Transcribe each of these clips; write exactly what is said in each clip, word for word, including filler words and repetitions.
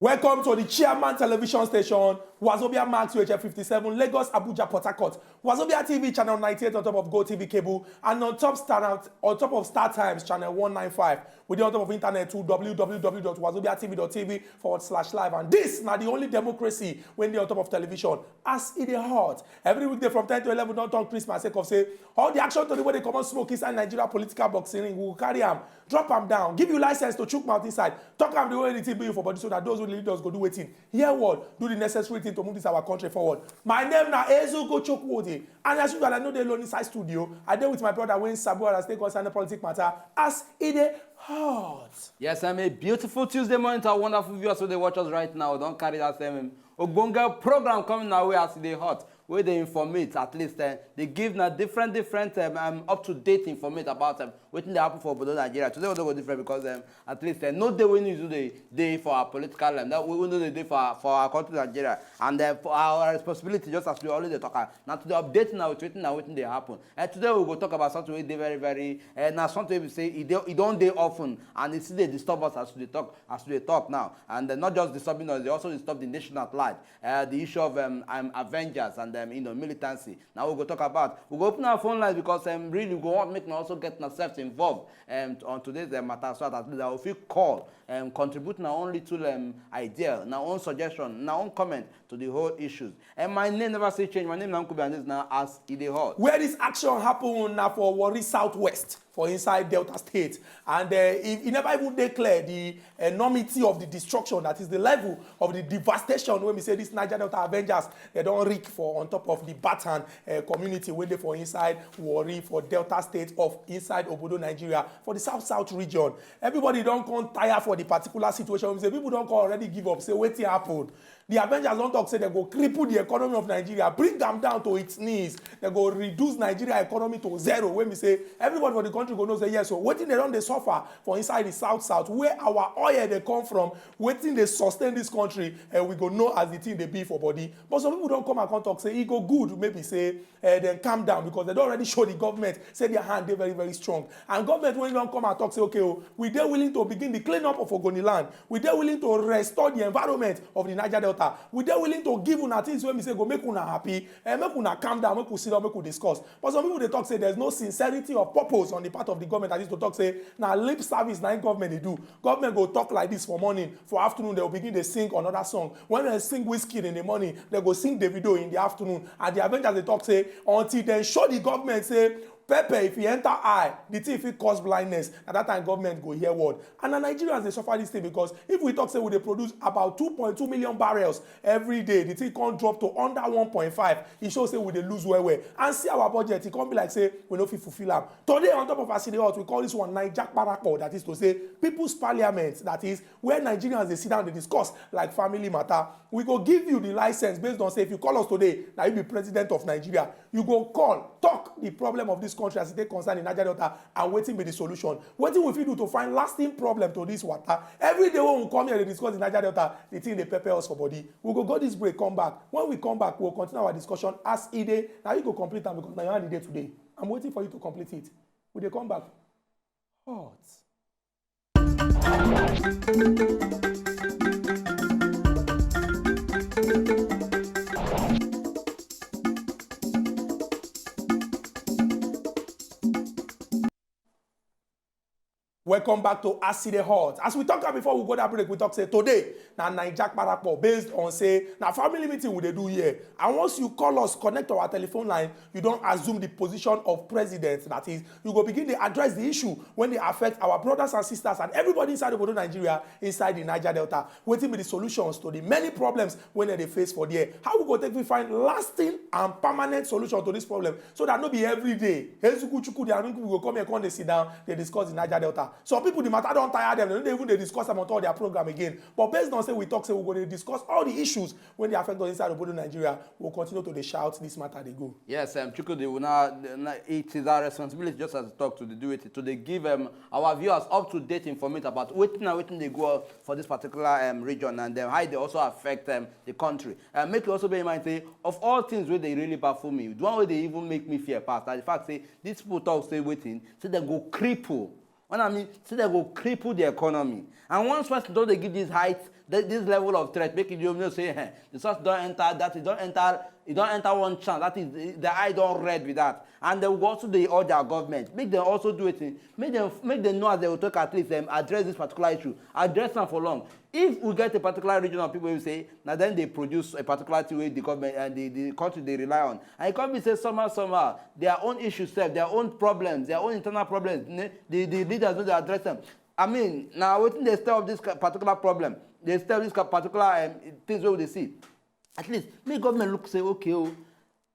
Welcome to the Chairman Television Station, Wazobia Max U H F fifty-seven, Lagos, Abuja, Port Harcourt. Wazobia T V channel ninety-eight on top of Go T V cable and on top Star on top of Star Times channel one ninety-five. We dey on top of internet too, w w w dot wazobia t v dot t v forward slash live. And this na the only democracy wey dey on top of television. As e dey hot, every weekday from ten to eleven don turn Christmas sake of say all the action tori wey dey comot smoke inside Nigeria political boxing ring, we go carry am, drop am down, give you license to chook mouth inside, talk am the way the thing be you for body, so that those wey lead us go do wetin? Hear word, do the necessary thing to move this our country forward. My name na Ezugo Chukwudi, and as usual, I no dey alone inside studio. I dey with my brother wey sabi as take concern the politic matter as e dey hot. Yes, I'm a beautiful Tuesday morning to our wonderful viewers who dey watch us right now. Don carry that same ogbonge program coming our way as e dey hot, wey dey informate, at least eh, dey give na different different um, um, up to date informate about um, wetin dey happen for obodo Nigeria. Today we don go different because um, at least eh, no day wey news no dey dey for our political um, that we no dey dey for our, for our country Nigeria, and uh, for our responsibility, just as we always dey talk am, na to dey update na with wetin na wetin dey happen. And today we go talk about something wey dey very very uh, na something wey be say e dey e don dey often, and e still dey disturb us as we dey talk as we dey talk now. And uh, not just disturbing us, e dey also disturb the nation at large. Uh, the issue of um, um, Avengers and um, you know, militancy. Now we go talk about, we go open our phone lines because um, really we go want make una also get yourself involved um, on today's um, matter, so that at least I will feel call um, contribute na own little um, idea, na own suggestion, na own comment to the whole issues. And my name never still change. My name na Nkubi, and this now as e dey hot. Where this action happen na for Warri Southwest for inside Delta State, and uh, e, e never even dey clear the enormity of the destruction, that is the level of the devastation wey be say this Niger Delta Avengers dem don wreak for on top of the Batan uh, community wey dey for inside Warri for Delta State of inside obodo Nigeria for the south south region. Everybody don come tire for the particular situation wey be say people don come already give up, say wetin happen. The Avengers don talk say dem go cripple the economy of Nigeria, bring am down to its knees. Dem go reduce Nigeria economy to zero, wey be say everybody for the country go know say yes, so wetin dem don dey suffer for inside the south south, where our oil dey come from, wetin dey sustain this country, and we go know as the thing dey be for body. But some people don come and come talk say e go good maybe say uh, dem calm down, because dem don already show the government say their hand dey very very strong. And government wey don come and talk say, okay o, we dey willing to begin the clean up of Ogoni land, we dey willing to restore the environment of the Niger Delta, we dey willing to give una things wey be say go make una happy, and make una calm down, make we sit down, make we discuss. But some people dey talk say there's no sincerity or purpose on the part of the government, that is to talk say na lip service na im government dey do. Government go talk like this for morning, for afternoon dem go begin dey sing another song. When dem sing Wizkid in the morning, dem go sing Davido in the afternoon. And the Avengers dey talk say until dem show the government say pepper, if e enter eye, the thing fit cause blindness. Na that time government go hear word. And na Nigerians dey suffer this thing, because if we talk say we dey produce about two point two million barrels every day, the thing come drop to under one point five, e show say we dey lose well well. And see our budget, e come be like say we no fit fulfill am. Today on top of As E Dey Hot, we call this one Naija Parapọ̀, that is to say people's parliament, that is where Nigerians dey sit down dey discuss like family matter. We go give you the license based on say if you call us today, na you be president of Nigeria. You go call, talk the problem of this country as e take concern the Niger Delta and wetin be the solution. Wetin we fit do to find lasting problem to this water. Every day when we come here dey discuss the Niger Delta, the thing dey pepper us for body. We go go this break, come back. When we come back, we go continue our discussion as e dey. Na you go complete am because na your hand e dey today. I'm waiting for you to complete it. We dey come back. Hot. Welcome back to As E Dey Hot. As we talk am before we go that break, we talk say today na Naija Parapọ̀, based on say na family meeting we dey do here. And once you call us, connect our telephone line, you don assume the position of president. That is, you go begin dey address the issue wey dey affect our brothers and sisters and everybody inside obodo Nigeria, inside the Niger Delta. Wetin be the solutions to the many problems wey dem dey face for there? How we go take fit find lasting and permanent solution to this problem, so that no be every day Ezuku Chuku dey Arungu we go come here, come dey sit down, dey discuss the Niger Delta. Some people, the matter don tire them, they no dey even dey discuss am on top their program again. But based on say we talk say we go dey discuss all the issues wey dey affect us inside obodo Nigeria, we go continue to dey shout this matter dey go. Yes, um, Chukwudi, we now, now it is our responsibility, just as you talk, to dey do it, to dey give um, our viewers up to date information about wetin and wetin dey go on for this particular um, region, and um, how e dey also affect um, the country. And make you also bear in mind say, of all things wey dey really baffle me, the one wey dey even make me fear pass na the fact say these people talk say wetin, say dem go cripple When I mean, say they go cripple the economy. And once West don dey give this height, th- this level of threat, make you know say eh, the source don enter that, e don enter, e don enter one chance. That is, the eye don red with that. And they go also dey urge our government, make dem also do wetin, make dem make dem know as they go take at least um, address this particular issue, address am for long. If we get a particular region of people who say na dem dey produce a particular thing wey the government and the, the country dey rely on, and e come be say somehow somehow their own issues sef, their own problems, their own internal problems, ne- the the leaders no dey address them. I mean, na wetin dey stir up this particular problem, dey stir up this particular um, things wey we dey see. At least make government look say, okay, oh,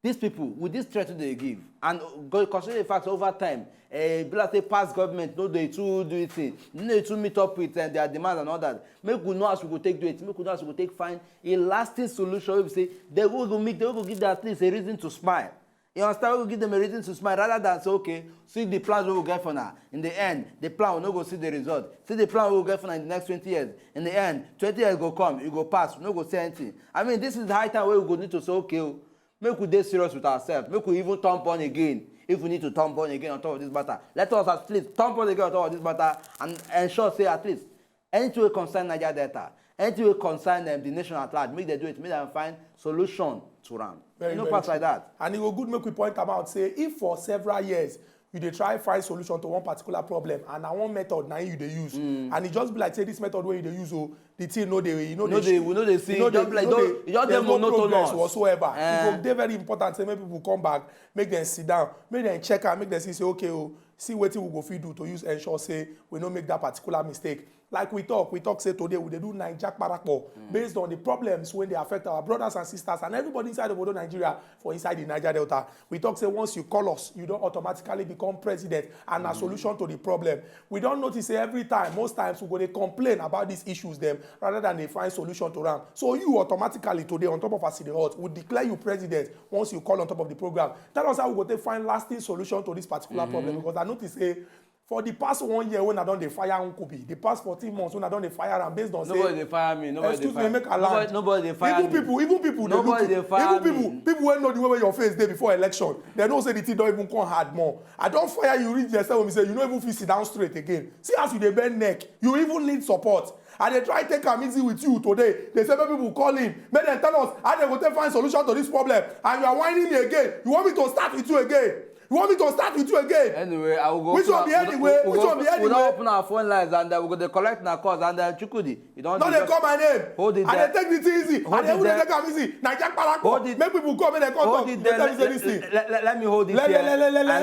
these people with this threat wey dey give, and go consider the fact over time, eh, be like say past government no dey too do it thing, no dey too meet up with eh, their demands and all that. Make we know as we go take do it, make we know as we go take find a lasting solution wey be say they go go make, they go give them at least a reason to smile. You understand? We go give them a reason to smile rather than say, okay, see the plans we will get for now. In the end, the plan will not go see the result. See the plan we will get for now in the next twenty years. In the end, twenty years go come, you go pass, we no go see anything. I mean, this is the high time where we go need to say, okay, oh, make we dey serious with ourselves. Make we even turn born again if we need to turn born again on top of this matter. Let us at least turn born again on top of this matter and ensure say at least anything wey concern Niger Delta, anything wey concern um, the nation at large, make dem do it, make dem find solution to am. Very, e no very pass true. Like that. And e go good make we point am out say if for several years you dey try find solution to one particular problem and na one method na im you dey use, mm. And e just be like say this method wey you dey use o, the thing no dey, e no no dey dey we no dey see e no dey just like e no don dey e just dey there's no monotonous progress whatsoever. Eh. E go dey very important say make people come back, make dem sit down, make dem check am, make dem see say okay o, see wetin we go fit do to use ensure say we no make that particular mistake. Like we talk, we talk say today we dey do Naija Parapọ̀, mm, based on the problems wey dey affect our brothers and sisters and everybody inside obodo Nigeria for inside the Niger Delta. We talk say once you call us, you don automatically become president and na, mm, solution to the problem. We don notice say every time, most times we go dey complain about these issues dem rather than dey find solution to am. So you automatically today on top of As E Dey Hot, we declare you president once you call on top of the program. Tell us how we go take find lasting solution to this particular, mm-hmm, problem, because I notice say for the past one year when I don dey fire Nkubi, the past fourteen months when I don dey fire am based on say nobody dey fire me, nobody dey excuse me, fire make I land. Nobody, nobody dey fire even me. People, even people dey look nobody you. Dey fire even people, me. People wey know the way wey your face dey before election, they know say the thing don even come hard more. I don fire you reach the extent wey be say you no even fit sit down straight again. See as you dey bend neck, you even need support. I dey try take am easy with you today. They say make people call in, make dem tell us how they go take find solution to this problem, and you are whining me again. You want me to start with you again? You want me to start with you again? Anyway, I will go. Which one be anyway? Which one be anyway? We don open our phone lines and uh, we go dey collect na calls and uh, Chukwudi, you don no dey call my name. Hold it there. I dey take the thing easy. I dey even dey take am easy. Naija Parapọ̀. Hold it. Make people come, make dem come talk. Hold it there. Let me say this thing. Let, let, let me hold it here. And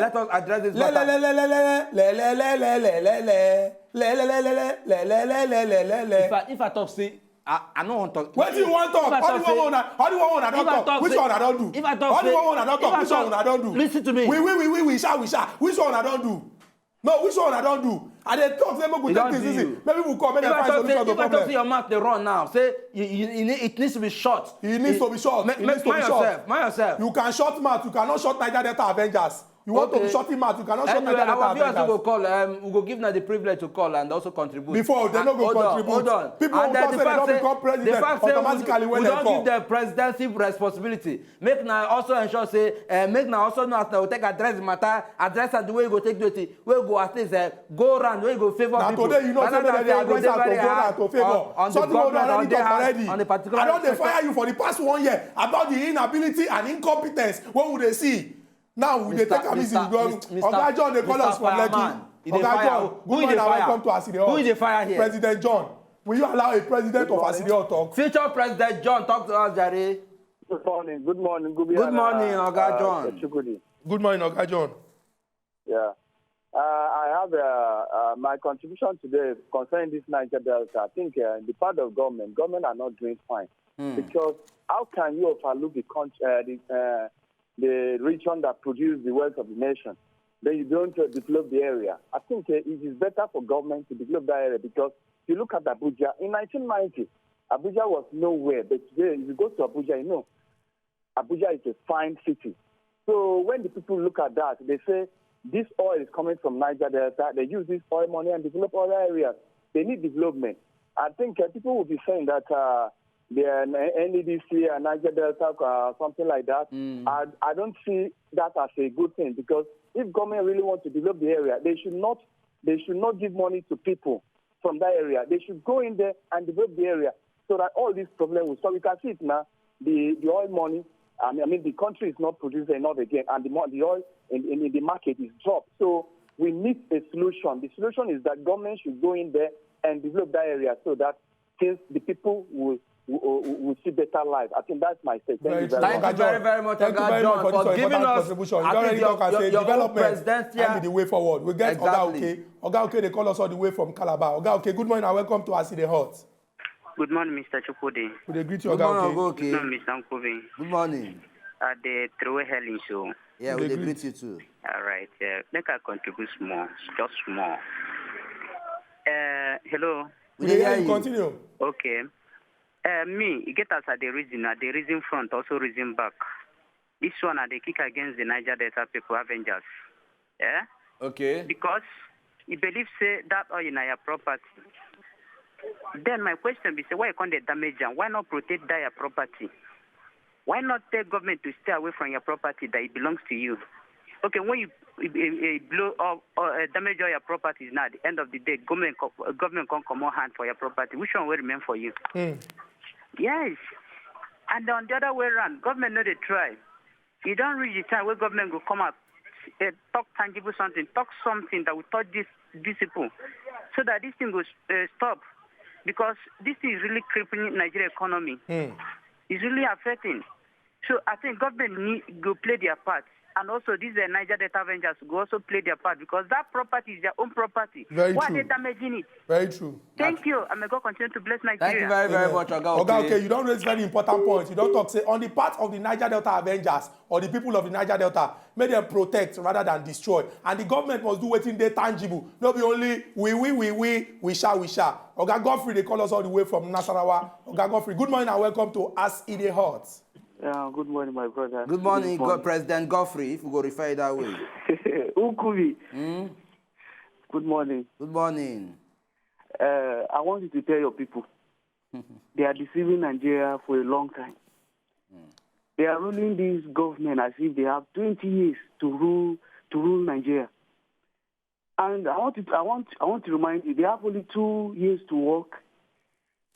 let us address this matter. If I, if I talk say I, I no wan talk. Wetin you wan talk? All the one wey una, all the one wey una don talk. Which one una don do? If I talk say, all the one wey una don talk. Which one una don do? Listen to me. We, we, we, we, we, sha, we, sha. Which one una don do? No, which one una don do? I dey talk say make we take things easy. Make people come, make dem find solution to problem. If I talk say your mouth dey run now, say you, you, you need, it needs to be short. It needs to be short. It needs to be short. Mind yourself. Mind yourself. You can short mouth. You cannot short Niger Delta Avengers. You want to be shorting mouth, you cannot short Niger Delta Avengers. Anyway, our viewers wey go call, um, we go give na the privilege to call and also contribute. Before, they no go contribute. Hold on, hold on. People wey talk say they don become president automatically when they call. We don give them presidency responsibility. Make na also ensure say, uh, make na also know as na go take address the matter, address am the way you go take do it, wey go at least uh, go round, wey go favour people. Na today you know say make dem dey influence am to go round to favour. Something wey una no need talk already. I don dey fire you for the past one year about the inability and incompetence wey we dey see. Now we dey take am easy. Oga John dey call us from Lekki. Oga John, good morning and welcome to As E Dey Hot. Who you dey fire here? President John, will you allow a president of As E Dey Hot talk? Future President John, talk to us, jare. Good morning. Good morning. Good morning, Oga John. Good morning, Oga John. Yeah. Uh, I have uh, uh, my contribution today concerning this Niger Delta. I think uh, the part of government, government are not doing fine. Mm. Because how can you overlook the country, uh, the, uh, the region that produce the wealth of the nation? Then you don't uh, develop the area. I think uh, it is better for government to develop that area because you look at Abuja. In nineteen ninety, Abuja was nowhere. But today, if you go to Abuja, you know, Abuja is a fine city. So when the people look at that, they say this oil is coming from Niger Delta. They use this oil money and develop other areas. They need development. I think uh, people will be saying that uh, the uh, N E D C and Niger Delta, uh, something like that. Mm. I, I don't see that as a good thing because if government really wants to develop the area, they should not They should not give money to people from that area. They should go in there and develop the area so that all these problems will solve. You can see it now. The, the oil money, I mean, I mean, the country is not producing enough again, and the, mo- the oil in, in, in the market is dropped. So we need a solution. The solution is that government should go in there and develop that area so that things, the people will, will, will see better life. I think that's my take. Thank you very much. Thank you very, very much, Oga John, for giving us, I think, your, your, your own presidential. And the way forward. We get Oga Oke. Oga Oke, they call us all the way from Calabar. Oga Oke, good morning and welcome to As E Dey Hot. Good morning, Mister Chukwudi. We dey greet you, Oga Oke. Good morning, Mister Nkubi. Good morning. I dey throw hell in show. Yeah, we dey greet you too. All right, uh, make I contribute small, just small. Uh, hello. We dey hear you. Continue. Okay. Uh, me, e get as I dey reason, I dey reason front, also reason back. This one I dey kick against the Niger Delta people, Avengers. Eh? Okay. Because you believe say that oil na your property. Then my question be say, why you come dey damage am? Why not protect that your property? Why not tell government to stay away from your property that it belongs to you? Okay, when you, you, you, you blow up or uh, damage all your properties now, at the end of the day, government co- uh, government come comot hand for your property. Which one will remain for you? Yes. And on the other way around, government no dey try. E don reach the time where government go come out, uh, talk tangible something, talk something that will touch this, these people, so that this thing go uh, stop, because this thing is really crippling Nigeria economy. It's really affecting. So I think government need go play their part. And also, these uh, Niger Delta Avengers go also play their part, because that property is their own property. Very true. Why are they damaging it? Very true. Thank you. And may God continue to bless Nigeria. Thank you very, very much, Oga Oke. Oga Oke, you don raise very important points. You don talk say on the part of the Niger Delta Avengers or the people of the Niger Delta, make them protect rather than destroy. And the government must do wetin dey tangible. No be only we, we, we, we, we sha, we sha. Oga Godfrey, they call us all the way from Nasarawa. Oga Godfrey, good morning and welcome to As E Dey Hot. Yeah, good morning, my brother. Good morning, President Godfrey, if we go refer it that way. Ukubi. Good morning. Good morning. Uh, I want you to tell your people they are deceiving Nigeria for a long time. They are ruling this government as if they have twenty years to rule to rule Nigeria. And I want to, I want I want to remind you, they have only two years to work,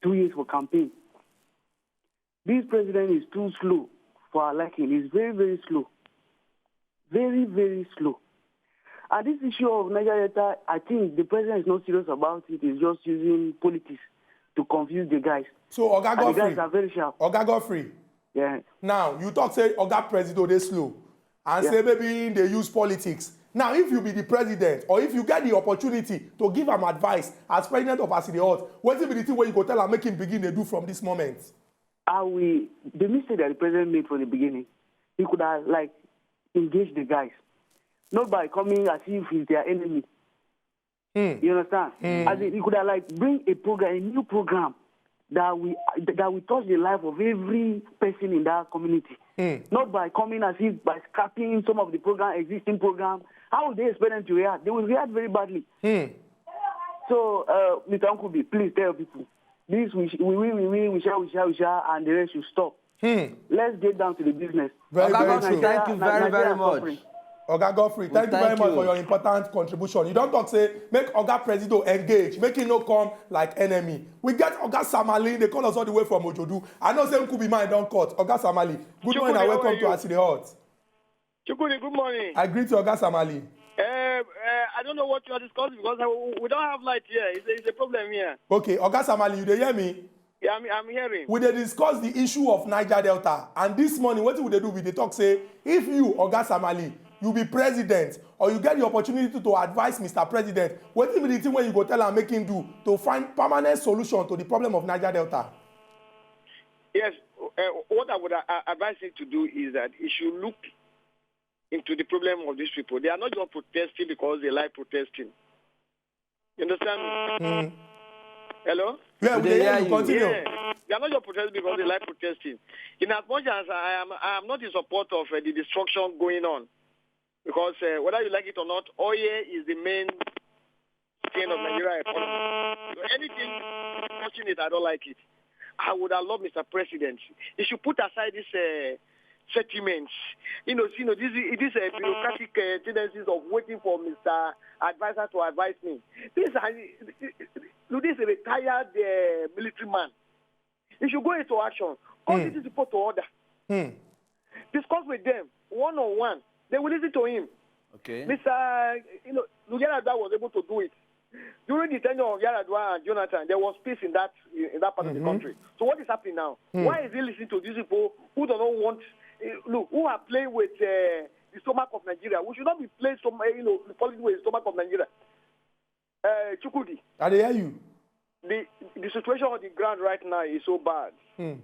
two years for campaign. This president is too slow for our liking. He's very, very slow. Very, very slow. And this issue of Niger Delta, I think the president is not serious about it. He's just using politics to confuse the guys. So, Oga Godfrey, and the guys are very sharp. Oga Godfrey. Yeah. Now, you talk say Oga Presido dey slow and say maybe they use politics. Now, if you be the president or if you get the opportunity to give am advice as president of As E Dey Hot, wetin be the thing wey you go tell am make him begin dey do from this moment? I will, the mistake that the president made from the beginning, he could have, like, engaged the guys, not by coming as if he's their enemy. You understand? As in, he could have, like, bring a program, a new program that we that will touch the life of every person in that community. Not by coming as if by scrapping some of the program, existing program. How would they expect them to react? They will react very badly. So, uh, Mister Uncle B, please tell people. This we sh- we we we we we shall we shall we shall and the rest should stop. Let's get down to the business. Very, Oga very Godfrey, true. Thank you very, very much. Oga Godfrey, thank you very much for your important contribution. You don talk say make Oga Presido engage, make him no come like enemy. We get Oga Samali, they call us all the way from Ojodu. I know say Nkubi mind don cut. Oga Samali, good morning and welcome to As E Dey Hot. Chukwudi, good morning. I greet you, Oga Samali. Uh, uh, I don't know what you are discussing because I, we don't have light here. It's a, it's a problem here. Okay, Oga Samali, you dey hear me? Yeah, I'm, I'm hearing. We dey discuss the issue of Niger Delta, and this morning, wetin we dey do, we dey talk say if you, Oga Samali, you be president or you get the opportunity to advise Mister President, wetin be the thing wey you go tell am make him do to find permanent solution to the problem of Niger Delta? Yes, uh, what I would uh, advise him to do is that he should look into the problem of these people. They are not just protesting because they like protesting. You understand me? Hello? Yeah, we dey hear you. Continue. Yeah. They are not just protesting because they like protesting. In as much as I am, I am not in support of uh, the destruction going on, because uh, whether you like it or not, oil is the main thing of Nigeria economy. So anything touching it, I don't like it. I would have loved Mister President. He should put aside this uh, judgments. You know, you know, this, this uh, bureaucratic uh, tendencies of waiting for Mister Advisor to advise me. This, uh, this is a retired uh, military man. He should go into action. Call Hmm. These people to order. Hmm. Discuss with them one on one. They will listen to him. Okay. Mister You know, Yar'Adua was able to do it. During the tenure of Yar'Adua and Jonathan, there was peace in that in that part of the country. So what is happening now? Why is he listening to these people who do not want? Uh, look, who are playing with uh, the stomach of Nigeria? We should not be playing some, uh, you know, politics with the stomach of Nigeria. Uh, Chukwudi, I dey hear you. the the situation on the ground right now is so bad, Hmm.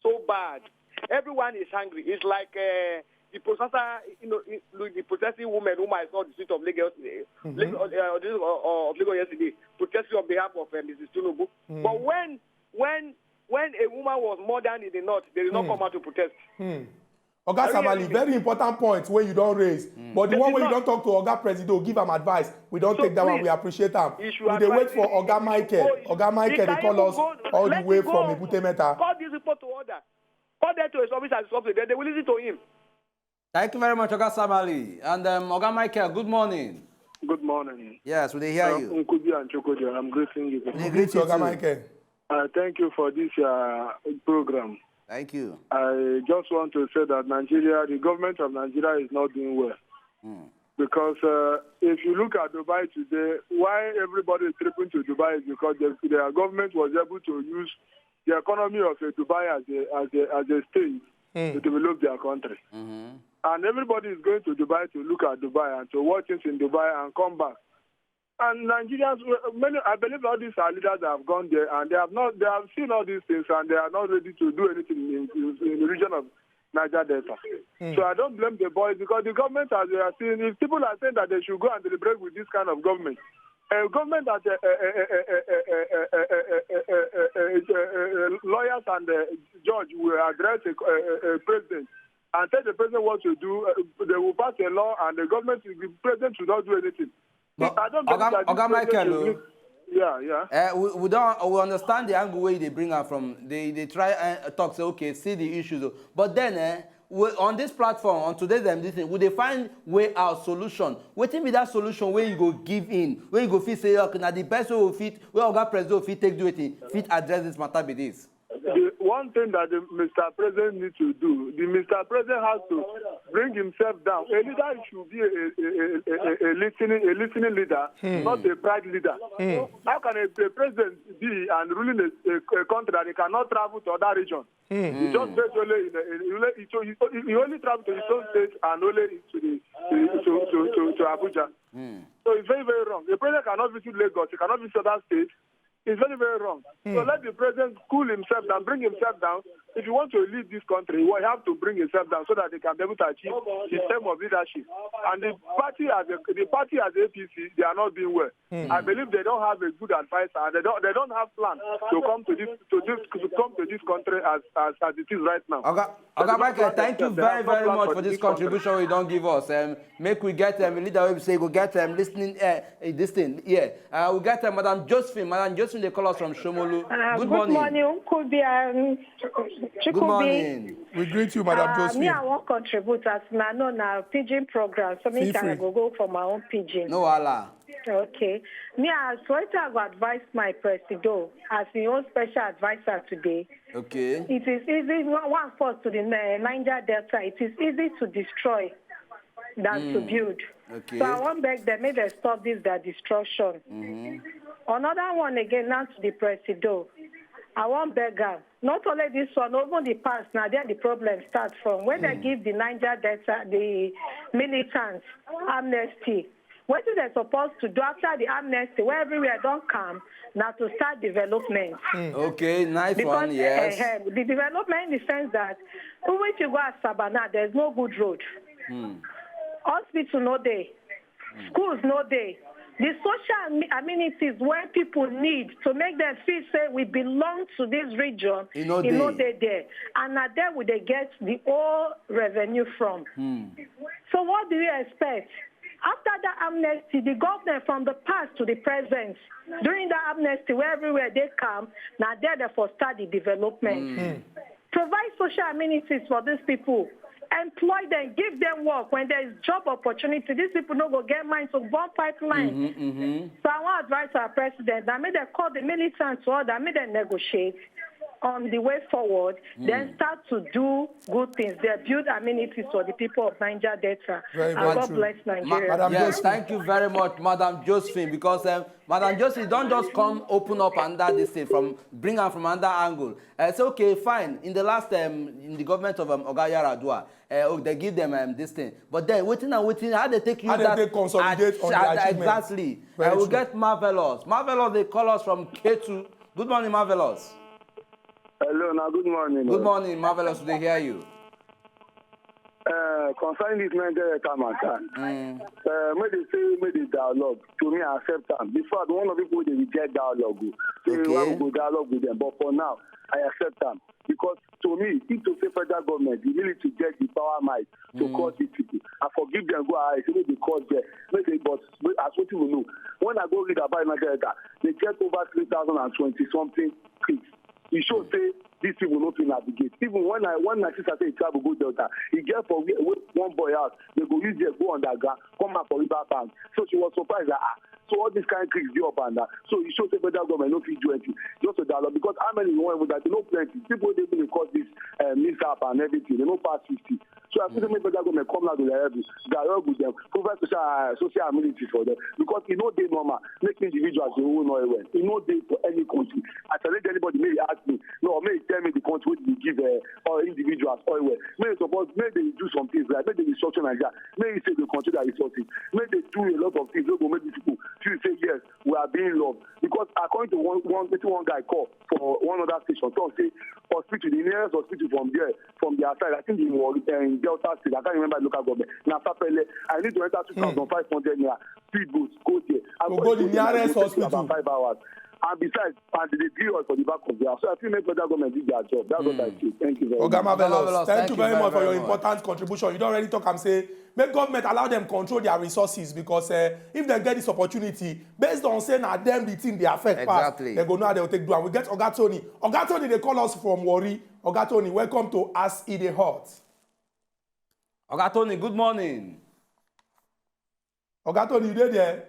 so bad. Everyone is angry. It's like uh, the protester, you know, the protesting women whom I saw on the street of Lagos, uh, Lagos, uh, of Lagos yesterday, protesting on behalf of uh, Missus Tinubu. But when when when a woman was murdered in the north, they did not come out to protest. Hmm. Oga Are you Samali, hearing me? Very important point wey you don raise, but the It one is wey you not. Don talk to Oga Presido, give am advice. We don So take that one. Please, We appreciate am. You should We dey wait advise for him. Oga Michael. Oh, Oga Michael he dey can call even us go- all the let way him from go. Ebute Metta. Call these people to order. Call them to his office and something. Then they will listen to him. Thank you very much, Oga Samali. And um, Oga Michael, good morning. Good morning. Yes, we dey hear Uh, you. Nkubi and Chokoja, I'm greeting you. We Greet greet you, you Oga too. Michael. Uh, thank you for this uh, program. Thank you. I just want to say that Nigeria, the government of Nigeria is not doing well. Mm. Because uh, if you look at Dubai today, why everybody is tripping to Dubai is because the, their government was able to use the economy of uh, Dubai as a, as a, as a stage to Hmm. develop their country. Mhm. And everybody is going to Dubai to look at Dubai and to watch things in Dubai and come back. And Nigerians, uh, many, I believe all these are leaders that have gone there and they have not, they have seen all these things and they are not ready to do anything in, in, in the region of Niger Delta. So I don't blame the boys because the government, as we are seeing, if people are saying that they should go and deliberate with this kind of government, a government that uh, uh, uh, uh, uh, uh, uh, uh, uh, uh, uh, uh, uh, uh, lawyers and uh, judge will address a, a, a, a president and tell the president what to do, uh, they will pass a law and the government, the president should not do anything. But I don't believe Oga- that this Oga president Michael, should oh. Leave. Yeah, yeah. Uh, we, we don't we understand the angle where they bring am from. They they try and talk say okay, see the issues, oh. But then eh, we, on this platform, on today's um, this thing, we dey find way out solution. Wetin be that solution where you go give in, where you go fit say okay, na the best way we fit, where Oga President fit take do it, fit address this matter be this. The one thing that the Mister President needs to do, the Mister President has to bring himself down. A leader should be a, a, a, a, a, a listening a listening leader, not a pride leader. How can a, a president be and ruling a, a, a country that he cannot travel to other region? He just based only in, in, in, he, he, he only travel to his own state and only to the to, to, to, to, to Abuja. So it's very, very wrong. A president cannot visit Lagos, he cannot visit other states. It's very, very wrong. So let the president cool himself down, bring himself down. If you want to lead this country, you have to bring himself down so that they can be able to achieve the term of leadership. And the party as a, the party as A P C, they are not doing well. I believe they don't have a good advisor, and they don't they don't have plan to come to this to this to come to this country as as, as it is right now. Oga Oga Michael, thank you very very much for this contribution you don give us. Um, make we get um, a leader wey be say go get um, listening uh, this thing. Yeah, uh, we get uh, Madam Josephine. Madam Josephine, they call us from Shomolu. Uh, Good good morning. morning, Uncle B and Chukwubi. Good morning. We greet you, Madam Uh, me, Josephine. I wan contribute as una know na pidgin program, so me Feel can free. go go for my own pidgin. No wahala. Okay. Me, as wetin I go advise my presido as his own special advisor today. Okay. It is easy. One one first to the uh, Niger Delta. It is easy to destroy than to build. Okay. So I wan beg them make they stop this their destruction. Mhm. Another one again now to the presido. I wan beg am. Not only this one, even the past, na there the problem start from. When they give the Niger Delta, the militants amnesty, wetin they supposed to do after the amnesty, where everywhere don calm, na to start development. Okay, nice Because one. Yes. eh, eh, the development in the sense that even if you go Asaba now, there's no good road. Hospital no dey. Schools no dey. The social ami- amenities wey people need to make them feel say we belong to this region, E no e no dey. dey there. And na there we dey get the whole revenue from. So what do you expect? After that amnesty, the government from the past to the present, during that amnesty where everywhere dey calm, na there they for start the development. Provide social amenities for these people. Employ them, give them work. When there is job opportunity, these people no go get mind to burn pipeline. Mm-hmm, mm-hmm. So I want advice our president that make them call the militants to order, make them negotiate on the way forward, mm. Then start to do good things. They build amenities for the people of Niger Delta. Very, and very God true. Bless Nigeria. Ma- Madam yes, Josephine. Thank you very much, Madam Josephine, because um, Madam Josephine don't just come open up under this thing from bring her from under angle. Uh, it's okay, fine. In the last, um, in the government of um, Oga Yaradua, uh, oh, they give them um, this thing. But then, waiting and waiting, how they take you how that they take consolidate at, on at, the exactly. I will true. Get Marvelous. Marvelous, they call us from K two. Good morning, Marvelous. Hello, now good morning. Good morning, Marvelous. They hear you. Uh, concerning this Nigeria matter, mm. Uh, may they say may they dialogue. To me, I accept them. Before, I don't want people they reject dialogue. So okay. We go dialogue with them. But for now, I accept them because to me, if to say federal government, the military get the power might to mm. Cause these people. I forgive them. Go ahead. Say they cause them. Make they but as what you know, when I go read about Nigeria, they get over three thousand and twenty something kids. E show say these people no fit navigate. Even when I when my sister say e travel go Delta, e get for where one boy house, they go use there go underground, come out for river bank. So she was surprised that ah, so all these kind of tricks dey up and down. So e show say federal government no fit do anything just to dialogue because how many you wan even die? They no plenty. People wey dey even dey cause this uh, mishap and everything, they no pass fifty. So I think make federal government come out with their help, dialogue with them, provide social uh, social amenities for them because e no dey normal make individuals dey own oil well. E no dey for any country. I challenge anybody make e ask me no or make e tell me the country wey dey give uh, or individuals oil well. Make e support, make dey do some things like make dey restructure Nigeria, make e say dey control their resources, make dey do a lot of things wey go make these people feel say yes, we are being loved. Because according to one one wetin one guy call for one other station, talk say hospital, the nearest hospital from there, from their side, I think the uh, in Delta State, I can't remember the local government. Na Sapele, I need to enter two thousand five hundred naira speedboat, go there. I go go the nearest hospital about five hours. And besides, and they dey drill us for the back of the house. So I feel make federal government do their job. That's mm. What I feel. Thank you very Oga much. Oga Marvelous, thank, thank you very much for your important contribution. You don already talk am say make government allow them control their resources because uh, if they get this opportunity, based on say na them the thing they affect exactly. Pass, they go know how they will take do am. We get Oga Tony. Oga Tony, they call us from Warri. Oga Tony, welcome to As E Dey Hot. Oga Tony, good morning. Oga Tony, you dey there?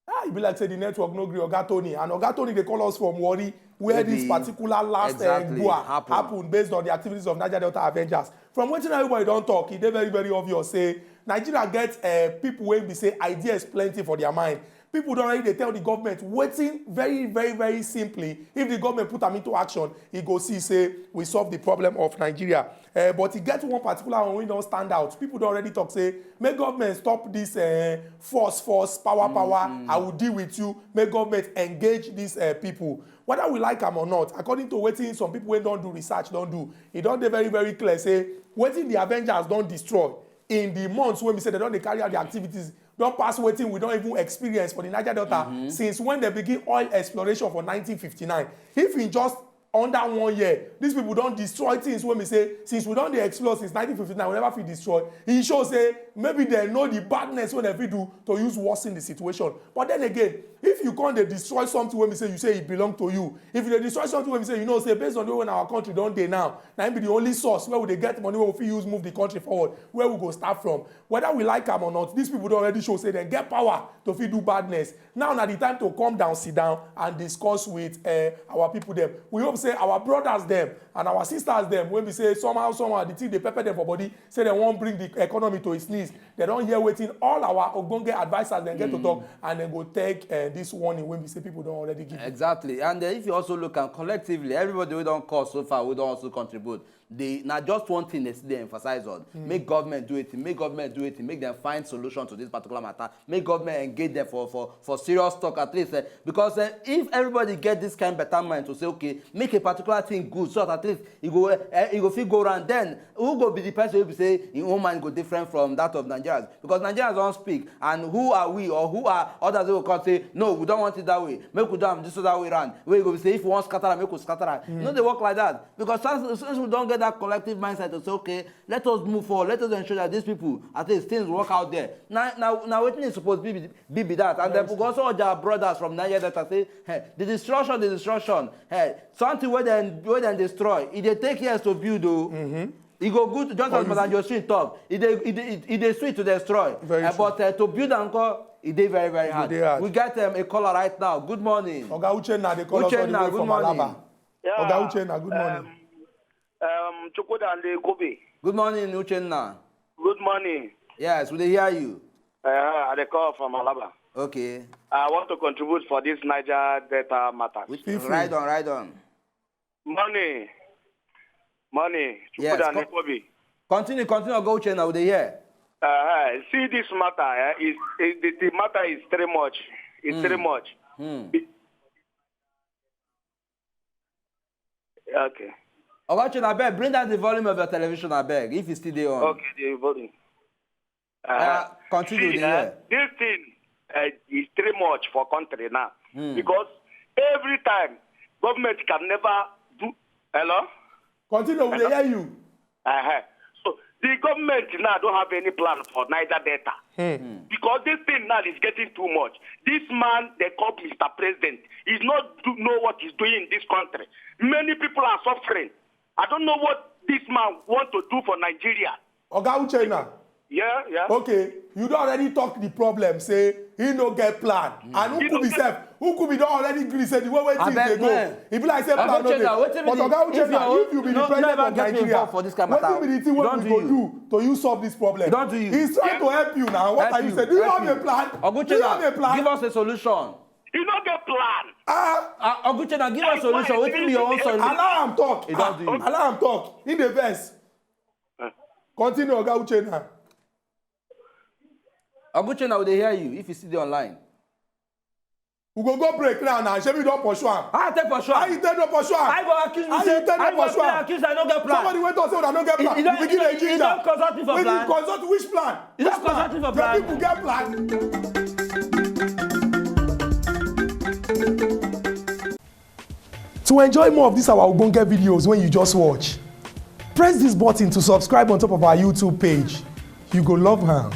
Ah, e be like say the network no gree Oga Tony, and Oga Tony dey call us from Warri where this particular last eh, exactly. Gbua happen. Happen based on the activities of Niger Delta Avengers. From wetin everybody don talk, e dey very very obvious say Nigeria get eh, people wey be say ideas plenty for their mind. People don already dey tell the government wetin very very very simply, if the government put am into action, e go see say we solve the problem of Nigeria. Eh, but e get one particular one wey don stand out. People don already talk say make government stop this eh, force force power power, I will deal with you. Make government engage these eh, people. Whether we like am or not, according to wetin some people wey don do research don do, e don dey very very clear say wetin the Avengers don destroy in the months wey be say dem don dey carry out the activities don pass wetin we don even experience for the Niger Delta since when dem begin oil exploration for nineteen fifty-nine. If in just under one year, these people don destroy things wey be say since we don dey explore since nineteen fifty-nine, we never fit destroy. E show say maybe dem know the badness wey dem fit do to use worsen the situation. But then again, if you come dey destroy something wey be say you say e belong to you, if you dey destroy something wey be say you know say based on the way wey our country don dey now, na im be the only source wey we dey get money wey we fit use move the country forward, where we go start from? Whether we like am or not, these people don already show say dem get power to fit do badness. Now na the time to come down, sit down and discuss with eh, our people dem. We hope say our brothers dem and our sisters dem wey be say somehow somehow the thing dey pepper dem for body, say dem wan bring the economy to its knees. Dem don hear wetin all our ogbonge advisers dem get to talk and dem go take eh, this warning wey be say people don already give. Exactly. And uh, if you also look am collectively, everybody wey don call so far, we don also contribute. They na just one thing they still dey emphasize on. Make government do it, make government do it, make them find solution to this particular matter. Make government engage them for for for serious talk at least. Eh, because eh, if everybody get this kind better mind to say okay, make a particular thing good, so that at least e go eh, e go fit go round. Then who go be the person wey be say im own mind go different from that of Nigerians? Because Nigerians don speak, and who are we or who are others wey go come say no, we don want it that way, make we do am this other way round? Wey go be say if we wan scatter am, make we scatter am. E no dey work like that. Because since, since we don get that collective mindset to say okay, let us move forward, let us ensure that these people at least things work out there. Na na na wetin e suppose be be be that. And then we go also urge our brothers from Niger Delta say hey, the destruction, the destruction, hey, something wey dem wey dem destroy, e dey take years to build o. E go good just as Madam Josephine talk. E dey e dey e dey sweet to destroy. Very true. But uh, to build am come, e dey very very hard. Dey hard. We get um, a caller right now. Good morning. Oga Uchenna dey call us all the way from Alaba. Yeah. Oga Uchenna, good morning. Um, um, Chukwuda and Kobe. Good morning, Uchenna. Good morning. Yes, we dey hear you. Uh, I dey call from Alaba. Okay. I want to contribute for this Niger Delta matter. Feel free. Ride on, ride on. Money. Money. Yes, Chukwuda and Kobe. Continue, continue, Oga Uchenna, we dey hear. Uh, see this matter, eh? Is, is the, the matter is too much. It's too much. Okay. Oga Uchenna, abeg, bring down the volume of your television, abeg, if you still dey on. Okay, the volume. Uh, continue. See, uh, this thing uh, is too much for country now because every time government can never do. Hello. Continue, we dey hear you. Uh-huh. So the government now don't have any plan for Niger Delta because this thing now is getting too much. This man, they call Mister President, is not do know what he's doing in this country. Many people are suffering. I don't know what this man want to do for Nigeria. Oga Uchenna. Yeah, yeah. Okay, you don already talk the problem say he no get plan. And He no Ukubi get sef, Ukubi don already gree say the way wey things Abeg, dey go, man. E be like say plan no dey. But Oga Uchenna, if you be the president of Nigeria, wetin be the thing wey we go do to you solve this problem? He's trying to help you now. What are you saying? Do you have a plan? Do you have a plan? Give us a solution. You no get plan. Ah, Oguchena, give us solution. Wetin be your own solution? Allow am talk. E don do you. Allow am talk. He dey vex. Continue, Oga Uchenna. Oguchena, we dey hear you if you still dey online. We go go break now now. Shebi you don pursue am? How I take pursue am? How you take no pursue am? How you go accuse me say I no get plan? Somebody wey talk say una no get plan. You begin dey ginger. You don consult me for plan? Consult which plan? You don consult me for plan? Your people get plan. To enjoy more of these our ogbonge videos when you just watch, press this button to subscribe on top of our YouTube page. You go love am.